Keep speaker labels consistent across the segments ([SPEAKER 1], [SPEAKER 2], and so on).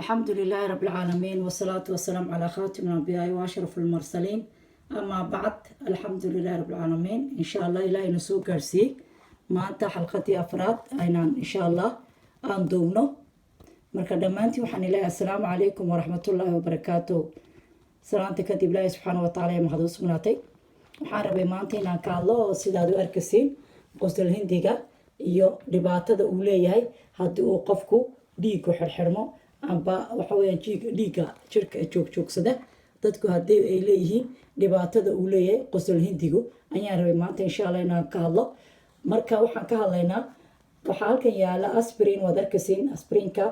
[SPEAKER 1] الحمد لله رب العالمين، والصلاة والسلام على خاتم الأنبياء وأشرف المرسلين، أما بعد، الحمد لله رب العالمين. إن شاء الله إلهي na soo gaarsiiyey maanta xalqadii afraad aynaan insha Allah aan duubno. Marka dhammaantiin waxaan ilaahay assalaamu calaykum waraxmatullaahi wabarakaatu. Salaanta kadib, Ilaahay subxaana watacaala ee mahad u sugnaatay. Waxaan rabay maanta inaan ka hadlo oo sidaad u arkasiin qosol hindiga iyo dhibaatada uu leeyahay haddii uu qofku dhiiggu xirxirmo amba waxa weyaan dhiigga jirka joogjoogsada dadku haddii ay leeyihiin, dhibaatada uu leeyahay qosol hindigu ayaan rabay maanta insha Allah inaan ka hadlo. Marka waxaan ka hadlaynaa, waxaa halkan yaala aspirin, waad arkasiin. Aspirinka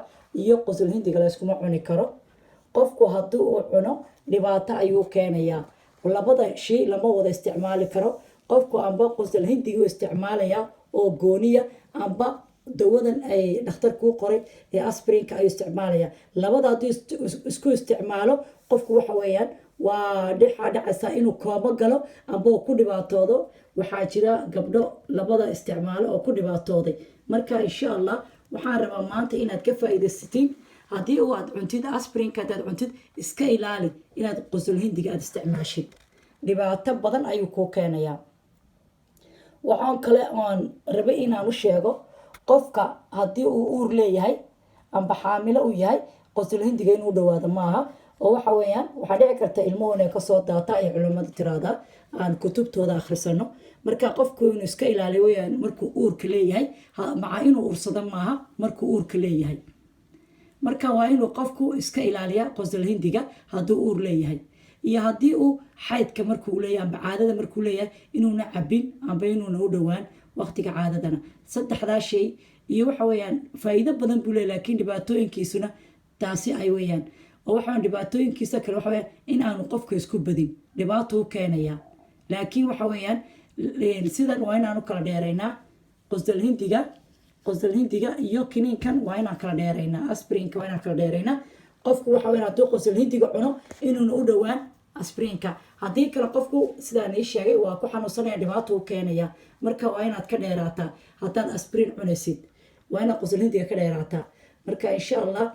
[SPEAKER 1] iyo qosol hindiga layskuma cuni karo. Qofku haddii uu cuno, dhibaato ayuu keenayaa. Labada shay lama wada isticmaali karo. Qofku amba qosol hindigu isticmaalaya oo gooniya, amba dawadan ay dhakhtar kuu qoray ee aspirinka ayuu isticmaalaya. Labada hadduu isku isticmaalo qofku, waxa weeyaan waa dhixaa dhacaysaa inuu koomo galo amba uu ku dhibaatoodo. Waxaa jira gabdho labada isticmaalo oo ku dhibaatooday. Marka insha Allah waxaan rabaa maanta inaad ka faa'iidaysatiin. Haddii uu aad cuntid aspirinka, haddaad cuntid, iska ilaali inaad qosol hindiga aad isticmaashid. Dhibaato badan ayuu kuu keenayaa. Waxaan kale oon rabay inaan u sheego qofka haddii uu uur leeyahay amba xaamilo uu yahay, qosol hindiga inuu dhawaado maaha. Oo waxa weeyaan waxaa dhici karta ilmuhu inay kasoo daata, ay culimmadu tiraahdaa, aan kutubtooda akhrisano. Marka qofku inuu iska ilaaliyo weyaan markuu uurka leeyahay. Maca inuu ursado maaha markuu uurka leeyahay. Marka waa inuu qofku iska ilaaliya qosol hindiga hadduu uur leeyahay iyo haddii uu xaydka markuu leeyahay amba caadada markuu leeyahay, inuuna cabin amba inuuna u dhowaan waqtiga caadadana. Saddexdaa shay iyo waxa weeyaan faa'iido badan buu leeyahay, laakiin dhibaatooyinkiisuna taasi ay weeyaan. Oo waxaan dhibaatooyinkiisa kale waxa weeyaan in aanu qofka isku badin, dhibaato u keenaya. Laakiin waxa weeyaan sidan waa inaanu kala dheeraynaa qosol hindiga iyo kiniinkan, waa inaan kala dheeraynaa. Aspirinka waa inaan kala dheeraynaa. Qofku waxa weeyaan hadduu qosol hindiga cuno, inuuna u dhowaan aspirinka. Haddii kale qofku, sidaan ii sheegay, waa ku xanuunsanaya, dhibaato u keenaya. Marka waa inaad ka dheeraataa. Haddaad aspirin cunaysid, waa inaad qosol hindiga ka dheeraataa. Marka insha Allah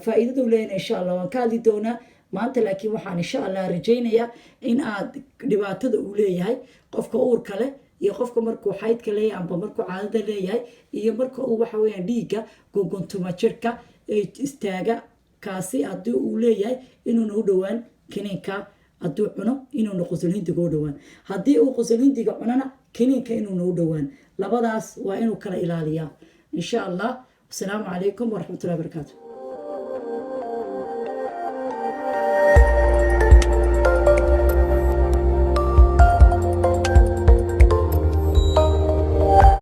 [SPEAKER 1] faa'iidadu leeyna insha Allah waan ka hadli doonaa maanta. Laakiin waxaan insha Allah rajaynayaa in aad dhibaatada uu leeyahay qofka uurka leh iyo qofka markuu xaydka leeyahay amba markuu caadada leeyahay iyo marka uu waxa weeyaan dhiigga gunguntuma jirka istaaga, kaasi haddii uu leeyahay, inuuna u dhowaan kiniinka. Hadduu cuno, inuuna qusul hindiga u dhowaan. Haddii uu qusul hindiga cunona, kiniinka inuuna u dhowaan. Labadaas waa inuu kala ilaaliyaa insha Allah. Wasalaamu calaykum waraxmatullahi barakaatu.